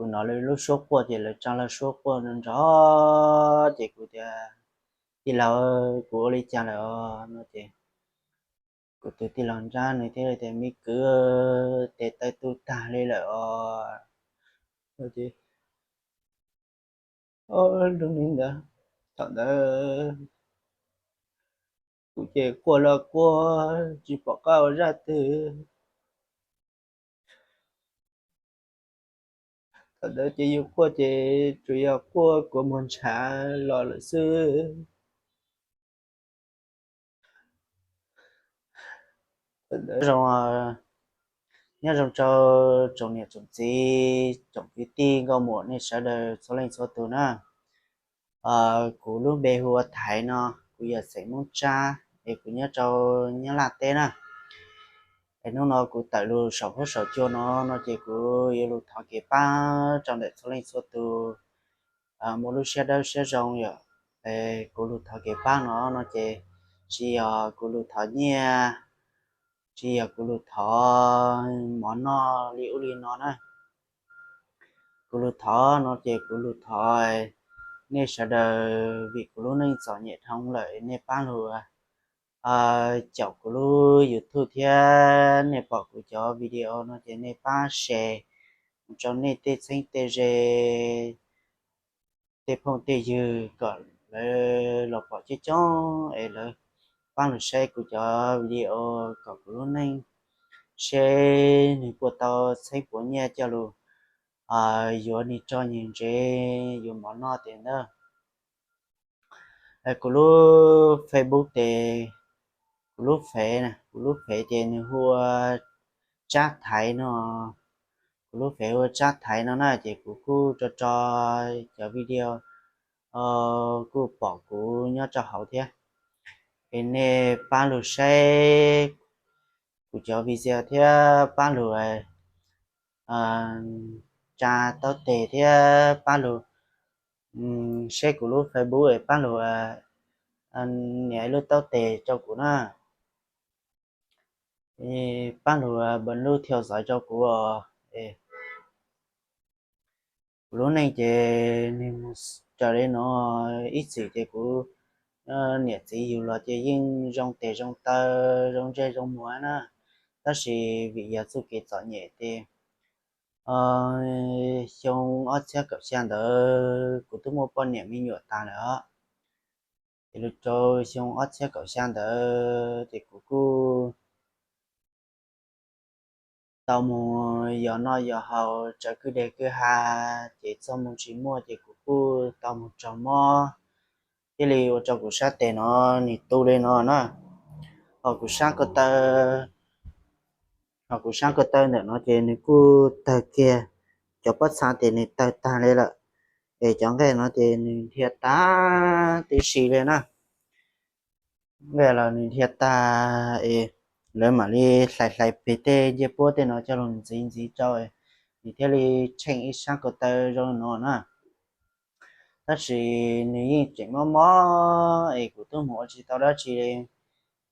Kuv hnov lawv lub suab quaj ces lawv tsa lawv suab quaj nrov nrov ces kuv tias, tij laug, kuv ua li cas lawm os no ces kuv tus tij laug nrab nws thiaj li tias, me kwv, tes taw tu tag li lawm os. Lub hnub ntawd, thaum ntawd kuv ces quaj los quaj tsis pom qab ua zaj twg. Thaum ntawd ces yus quaj ces tsuas yog quaj kua muag ntshav los lawm xwb. Zoo, nyob zoo rau tsoom niam tsoom txiv tsoom kwv tij nkauj muam nej sawv daws txhua leej txhua tus na. Kuv lub npe hu ua Thaiv no, kuv yog xeem Hmoob Tsab es kuv nyob rau Nyab Laj teb na. Es hnub no kuv tawm lug saum huab saum cua no no ces kuv yuav lug thov kev pab rau ntawm txhua leej txhua tus muaj lub siab dawb siab zoo yom. Kuv lug thov kev pab no no ces tsis yog kuv lug thov nyiaj, tsis yog kuv lug thov mov noj li ub li no na. Kuv lug thov no ces kuv lug thov nej sawv daws vim kuv lub neej txom nyem dhau lawm, nej pab lug caum kuv lub YouTube thiab nej pom kuv cov video no ces nej pab share mus rau nej tej txheeb tej ze, tej phooj tej ywg kom lawv los pom coob coob es lawv pab lug saib kuv cov video kom kuv lub neej seb nws puas tau txheeb puas nyiaj coj lug yuav nws roj nws ntsev, yuav mov noj tej ntawd. Kuv lub Facebook ces, kuv lub Fev, kuv lub Fev ces nws hu ua Tsab Thaiv no. Kuv lub Fev hu ua Tsab Thaiv no na ces kuv kuj tso tso cov video kuj pom kuv nyob rau hauv thiab. Es nej pab lug saib kuv cov video thiab pab lug tsa taub tes thiab pab lug saib kuv lub Facebook es pab lug nias ib lub taub tes rau kuv na. Pab lug npaj lub theo dõi rau kuv os. Kuv lub neej ces nws mus raws li no, ib txwm ces kuv niam txiv yug los ces yeej zoo tes zoo taw, zoo ntsej zoo muag na, tab sis vim yog txuj kev txom nyem ces xyoo ob txhiab kaum xya ntawd kuv twb muaj poj niam me nyuam tas lawm os. Ces lug rau xyoo ob txhiab kaum xya ntawd ces kuv kuj tau mus yos noj yos haus tsawv kwj deg kwj ha, ces txoj moo tsis muaj ces kuv kuj tau mus raug mob, thiaj li ua rau kuv sab tes no nws tu li no na. Ho kuv sab ko taw, ho kuv sab ko taw ntawm no ces nws kuj tawg kiag, cov pob txha ces nws tawg tag li lawm, es cov nqaij no ces nws dhia tag tib si li na. Nqaij los nws dhia tag es lawv mam li hlais hlais pem tej ncej puab tej no coj lug ntxiv ntxiv rau, nws thiaj li tsheej ib sab ko taw zoo li no na. Tab sis nws yeej tseem mob mob es kuv twb mus ua tsis tau dab tsi li,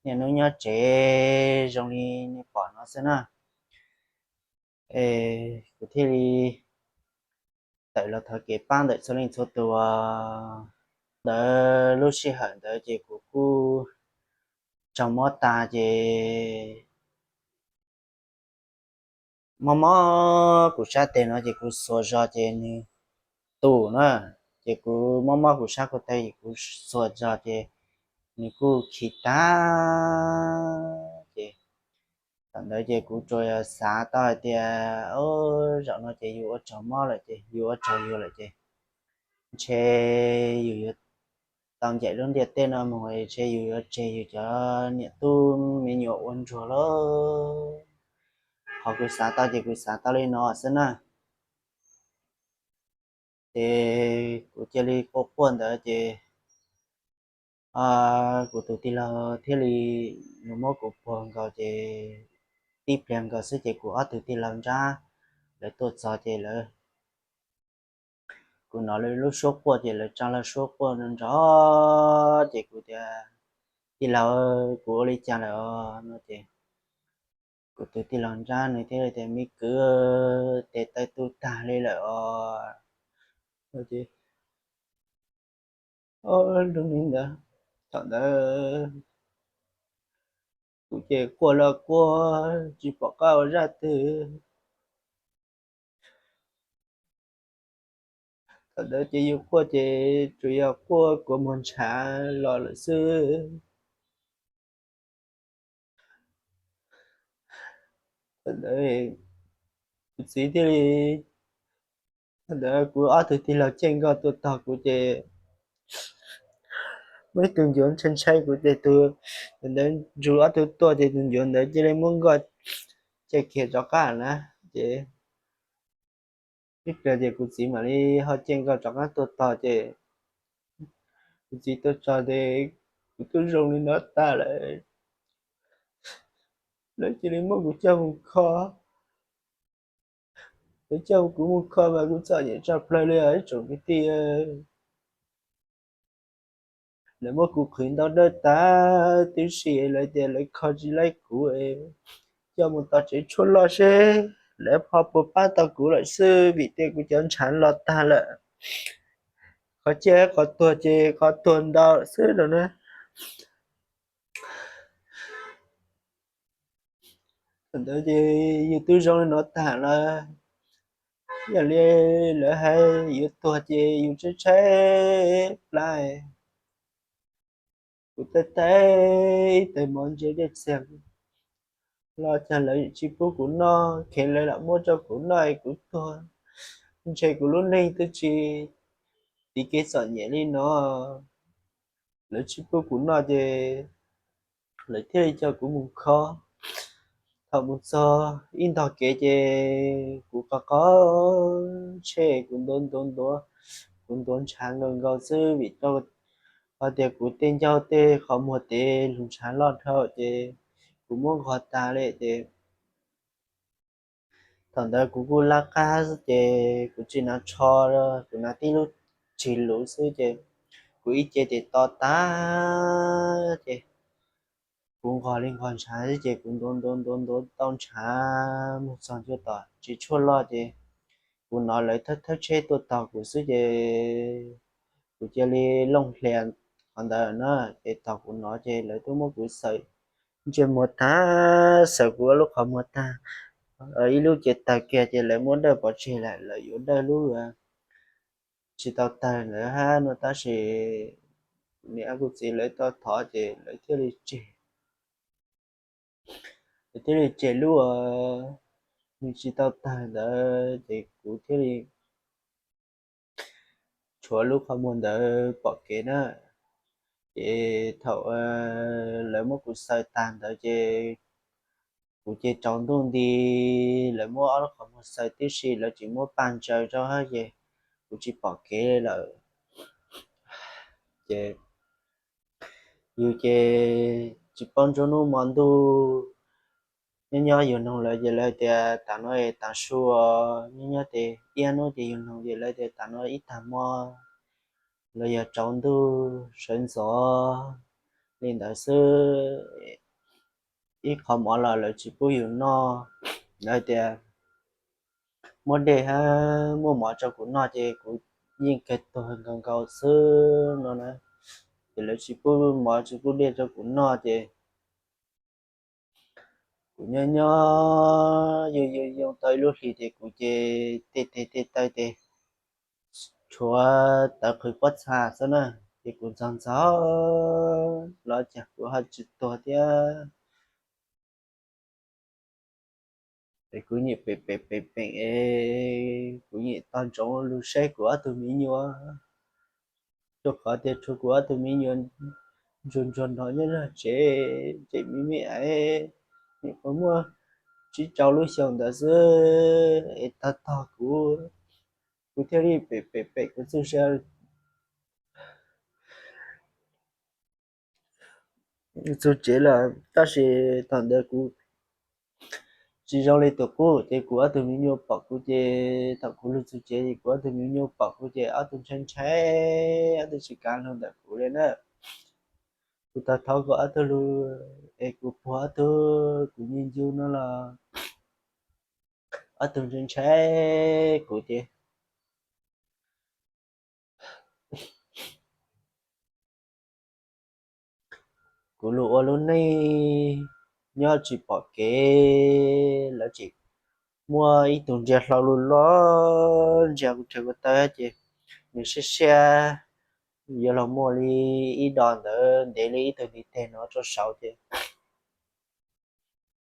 niaj hnub nyob tsev zoo li nej pom no xwb na. Es kuv thiaj li tawm los thov kev pab ntawm txhua leej txhua tus. Ntawd lub sij hawm ntawd ces kuv kuj raug mob tas ces mob mob kuv sab tes no ces kuv xuas zog ces nws tu na, ces kuv mob mob kuv sab ko taw ces kuv xuas zog ces nws kuj khi tag. Ces thaum ntawd ces kuv tsuas xav tau hais tias, o, zaum no ces yus ua raug mob lawm ces yus ua raug yus lawm ces ntshe yus yuav tau ncaim lub ntiaj teb no mus, ntshe yus yuav tseg yus cov niam tub me nyuam ua ntsuag lawm. Qhov kuv xav tau ces kuv xav tau li no xwb na. Ces kuv cia li quaj quaj ntawd ces kuv tus tij laug thiaj li mus muab kuv puag nkaus ces tib pliag nkaus xwb ces kuv ob tug tij laug nrab lawv tuaj txog ces lawv, kuv hnov lawv lub suab quaj ces lawv tsa lawv suab quaj nrov nrov ces kuv tias, tij laug, kuv ua li cas lawm os no ces kuv tus tij laug nrab nws thiaj li tias, me kwv, tes taw tu tag li lawm os. Ces, o, lub neej ntawd, thaum ntawd kuv ces quaj los quaj tsis pom qab ua zaj twg. Thaum ntawd ces yus quaj ces tsuas yog quaj kua muag ntshav los lawm xwb. Thaum ntawd kuv txiv thiaj li, thaum ntawd kuv ob tug tij laug caij nkoj tuaj tog kuv ces muaj ib tug ncuav ntshai ntshai kuv ces tus ntawd ntsug ob tug tuaj ces tus ncuav ntawd cia li muab nkoj caij kiag rov qab na. Ces ib pliag ces kuv txiv mam li ho caij nkoj rov qab tuaj tog ces kuv txiv tuaj txog ces kuv twb zoo li no tag lawm, lawv cia li muab kuv coj mus kho. Lawv coj kuv mus kho mas kuv txom nyem tshaj plaws li os ib tsoom kwv tij. Lawv muab kuv qhwv ntau dawb tag tib si, lawv tias lawv kho tsis laib kuv, coj mus tom tsev tshuaj loj seb lawv ho puas pab tau kuv lawm xwb, vim tias kuv cov ntshav los tag lawm. Qhov ciaj qhov tuag ces qhov tuag ntau lawm xwb no na. Thaum ntawd ces yus twb zoo li no tag lawm, yog li lawv hais yuav tuag ces yus tshaib tshaib plab. Kuv taij taij ib teg mov ntse dej txiag los cas lawv tsis pub kuv noj, kheev lawv lam muab rau kuv noj es kuv tuag, ntshe kuv lub neej twb tsis tiv kev txom nyem li no. Lawv tsis pub kuv noj ces lawv thiaj li coj kuv mus kho. Thaum mus txog ib ntog kev ces kuv qhov qhov tsheb kuv ntuav ntuav ntuav, kuv ntuav ntshav nkaus nkaus xwb vim rau qhov tias kuv tej ncauj tej qhov muag tes lug ntshav loj dhau ces kuv muab nqos tas li ces thaum ntawd kuv kuj laj qab xwb ces kuv tsis hnav tsho, kuv hnav tib lub tsig luv xwb ces kuv ib ce tes to tag ces kuv nqos li nqos ntshav xwb ces kuv ntuav ntuav ntuav ntuav tau ntshav mus txog ntua tom tsev tshuaj loj ces kuv hnov lawv thawb thawb tsheb tuaj tos kuv xwb ces kuv cia li looj hlias qhov ntawd na. Ces thaum kuv hnov ces lawv twb muab kuv xaws ntsej muag tag, xaws kuv lub qhov muag tag, ib lub ces tawg kiag ces lawv muab dawj pov tseg lawm, lawv yuav dawj lub tsis tau tawg ntawd hab no tab sis niam kuv txiv lawv tau thov ces lawv thiaj li tseg, lawv thiaj li tseg lub nws tsis tau tawg ntawd ces kuv thiaj li tshuav lub qhov muag ntawd pom kev na. Ces thaum lawv muab kuv xaws tag ntawd ces kuv ces tsaus ntuj nti, lawv muab ob lub qhov muag xaws tib si, lawv tsis muab paj ntsaws rau hab ces kuv tsis pom kev lawm. Ces yus ces tsis paub nruab hnub hmo ntuj, nyob nyob yus noog lawv ces lawv tias tas no es tav su, nyob nyob tes iab hnub ces yus noog ces lawv tias tas no ib tag hmo los yog tsaus ntuj sawv ntxov li ntawd xwb. Ib qho mov los lawv tsis pub yus noj, lawv tias muab dej hab muab mov rau kuv noj ces kuv yeej kawg tuag nkaus nkaus xwb no na. Ces lawv tsis pub mov tsis pub dej rau kuv noj ces kuv nyob nyob yoo yoo yoo tau ib lub hlis ces kuv ces tej tes tej taw ces tshuav tawv qhwv pob txha xwb na. Ces kuv ntxog ntxog los cas kuv ho tsis tuag thiab. Es kuv nyiam pem pem pem pem es kuv nyiam tos ntsoov lug saib kuv ob tug me nyuam, rau qhov tias tshuav kuv ob tug me nyuam ntsuag ntsuag nrog nyob nrog tsev, ces me me es nyuam qhuav muaj tsib rau lub xyoo ntawd xwb es tog tog kuv, kuv thiaj li pem pem pem kuv txuj sa txug tsev lawm. Tab sis thaum ntawd kuv tsis zoo li tus qub, ces kuv ob tug me nyuam pom kuv, ces thaum kuv lug txug tsev ces kuv ob tug me nyuam pom kuv ces ob tug ntshai ntshai, ob tug tsis kav lug ntawm kuv li na. Kuv tau thov kuv ob tug lug es kuv puag ob tug kuv nyiaj ncu no los ob tug ntshai ntshai kuv ces kuv los ua lub neej nyob tsis pom kev, lawv tseem muaj ib tug ntsia hlau loj loj ntsia kuv rhawv kuv taw ces nws siab siab yuav los muaj li ib dos ntawd ntev li ib tug ntiv teg no rau saud ces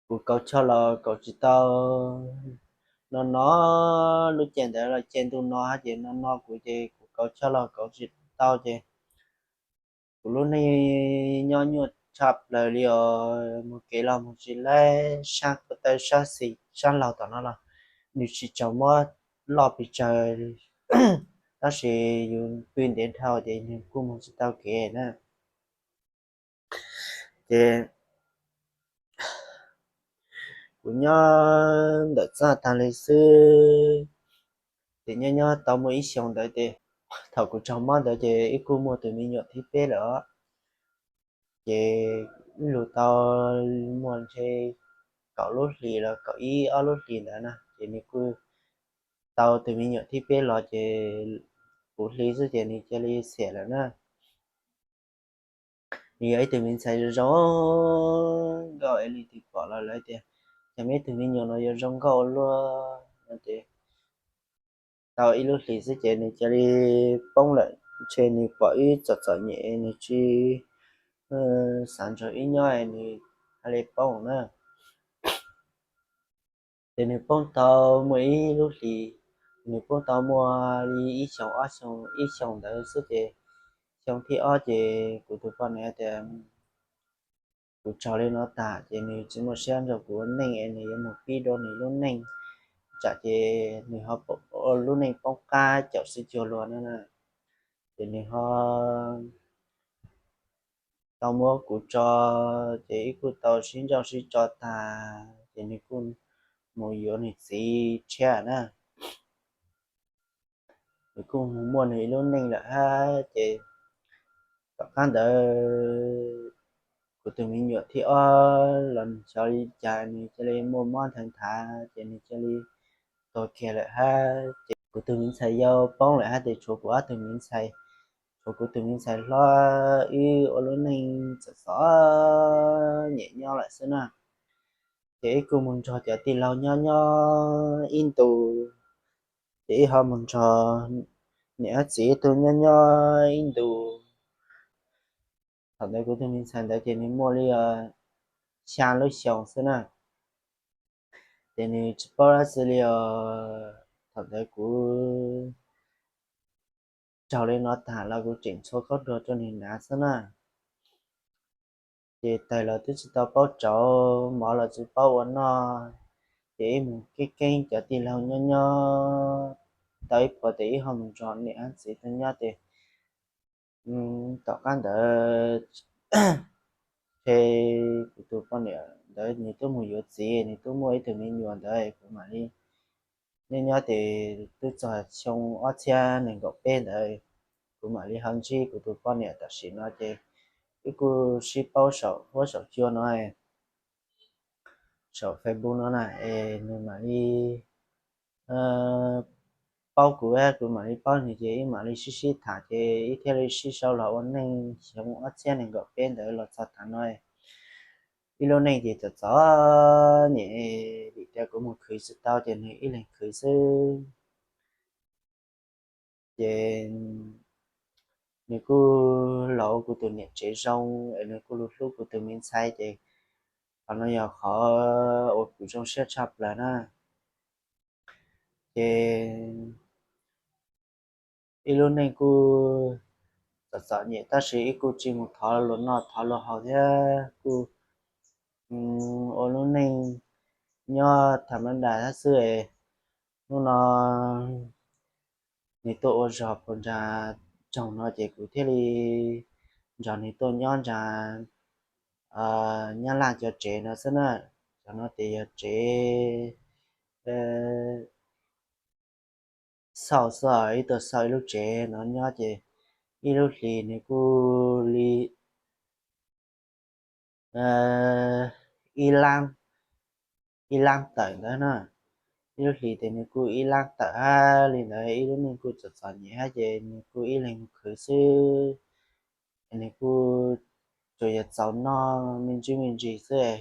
kuv kauv choj los kauv tsis tau. No no lub caij ntawd los caij ntuj no ces no no kuv ces kuv kauv choj los kauv tsis tau ces kuv lub neej nyob nyuaj tshaj plaws li os. Mus kev los mus tsis laib, sab ko taw sab xis sab laug tom no los nws tsis tsaug mob loj pes tsawg, tab sis yus pw ntev dhau ces nws kuj mus tsis tau kev na. Ces kuv nyob ntawm txaj tag li xwb, ces nyob nyob tau muaj ib xyoos ntawd ces thaum kuv raug mob ntawd ces ib kuj muaj tus me nyuam thib peb lawm os. Ces ib lus tau muaj ntshe kaum lub hlis los kaum ib ob lub hlis ntawd na ces nws kuj tau tus me nyuam thib peb los ces puv hli xwb ces nws cia li xiam lawm na. Nws yog ib tug me ntxhais zoo zoo nkauj es leej twg pom los lawv tias, cas muaj ib tug me nyuam no yuav zoo nkauj ua luaj no ces tau ib lub hlis xwb ces nws cia li poob lawm. Ntshe nws pom wb txom txom nyem nws tsis xav nrog wb nyob nws thiaj li poob na. Ces nws poob tau muaj ib lub hlis, nws poob tau muaj li ib xyoos ob xyoos, ib xyoos ntawd xwb ces xyoo thib ob ces kuv tus poj niam tias kuv raug li no tag ces nws tsis muaj siab nrog kuv ua neej es nws yuav mus pib dua nws lub neej, tsam ces nws ho ua lub neej poob qab caum sib cuag luag na. Ces nws ho tau muab kuv tso, ces wb kuj tau sib ntsauj sib tso tag ces nws kuj mus yuav nws txiv tshiab na. Nws kuj mus muaj nws ib lub neej lawm hab ces tom qab ntawd kuv tus me nyuam thib ob los nws xyov li cas nws cia li muaj mob nthav nthav ces nws cia li tuag kiag lawm hab ces kuv tus me ntxhais yau poob lawm hab ces tshuav kuv ob tug me ntxhais, tshuav kuv tus me ntxhais hlob wb ua lub neej txom txom nyem nyob lawm xwb na. Ces wb kuj mus nrog cov tij laug nyob nyob ib ntus, ces wb ho mus nrog niam txiv wb tug nyob nyob ib ntus. Thaum ntawd kuv tus me ntxhais ntawd ces nws muaj li xya lub xyoo xwb na, ces nws tsis paub dab tsi li os. Thaum ntawd kuv raug li no tag los kuv tseem ntxhua khaub dluag rau nws hnav xwb na. Ces tawg los twb tsis tau paub tsauv, mov los tsis paub ua noj, ces wb mus keeb keeb cov tij laug nyob nyob tau ib puas ces wb ho mus nrog niam hab txiv tug nyob ces tom qab ntawd ces kuv tus poj niam ntawd nws twb mus yuav txiv, nws twb muaj ib tug me nyuam ntawd, kuv mam li nyob nyob ces twb txog xyoo ob txhiab nees nkaum peb ntawd, kuv mam li ho ntsib kuv tus poj niam tam sim no ces wb kuj sib paub saum huab saum cua no, saum Facebook no na, es nws mam li paub kuv, kuv mam li paub nws ces wb mam li sib sib tham ces wb thiaj li sib sau los ua neej xyoo ob txhiab nees nkaum peb ntawd los txog tav no. Ib lub neej ces txom txom nyem, vim tias kuv mus khwv tsis tau ces nws ib leeg khwv xwb. Ces nws kuj los ua kuv tus niam tsev zoo es nws kuj hlub hlub kuv tus me ntxhais ces qhov no yog qhov uas kuv zoo siab tshaj plaws na. Ces ib lub neej kuj txom txom nyem tab sis wb kuj tsis mus thov luag noj thov luag haus thiab, kuj ua lub neej nyob tham ma das xwb. Hnub no nws tuaj ua zog puag nram tsoog no ces kuv thiaj li nrog nws tuaj nyob nram Nyab Laj cov tsev no xwb na. Cov no ces yog tsev xauj xwb, wb tuaj xauj ib lub tsev no nyob ces ib lub hlis nws kuj li ib lab, ib lab tawm ntawd na. Ib lub hlis ces nws kuj ib lab tawm hab li ntawd, ib lub neej kuj txom txom nyem hab ces nws kuj ib leeg mus khwv xwb. Nws kuj tsuas yog txaus noj me ntsis me ntsis xwb,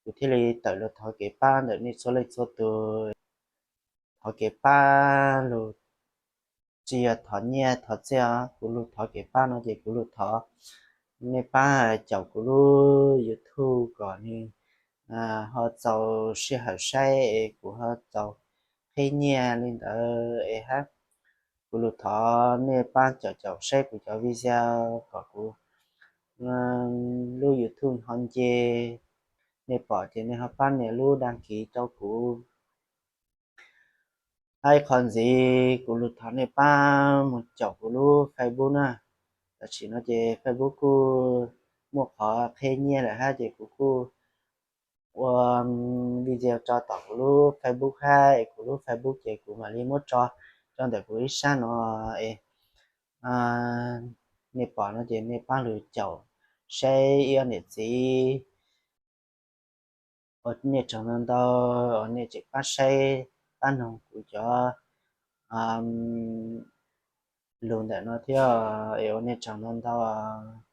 kuv thiaj li tawm los thov kev pab ntawm nej txhua leej txhua tus. Thov kev pab lug, tsis yog thov nyiaj thov txiaj os, kuv lug thov kev pab no ces kuv lug thov nej pab caum kuv lub YouTube kom nws ho txaus sij hawm saib es kuv ho txaus qheb nyiaj li ntawd es hab. Kuv lug thov nej pab caum caum saib kuv cov video kom kuv lub YouTube ho nce. Nej pom ces nej ho pab nias lub đăng ký rau kuv. Hab ib qho ntxiv kuv lug thov nej pab mus caum kuv lub Facebook na. Tam sim no ces Facebook kuj muaj qhov qheb nyiaj lawm hab ces kuv kuj ua video tso tom kuv lub Facebook hab es kuv lub Facebook ces kuv mam li muab tso rau ntawm kuv ib sab no es nej pom no ces nej pab lug caum saib ib ob niam txiv. Ua nej tsaug ntau ntau uas nej tseem pab saib pab noog kuv cov lug ntawm no thiab es ua nej tsaug ntau ntau os.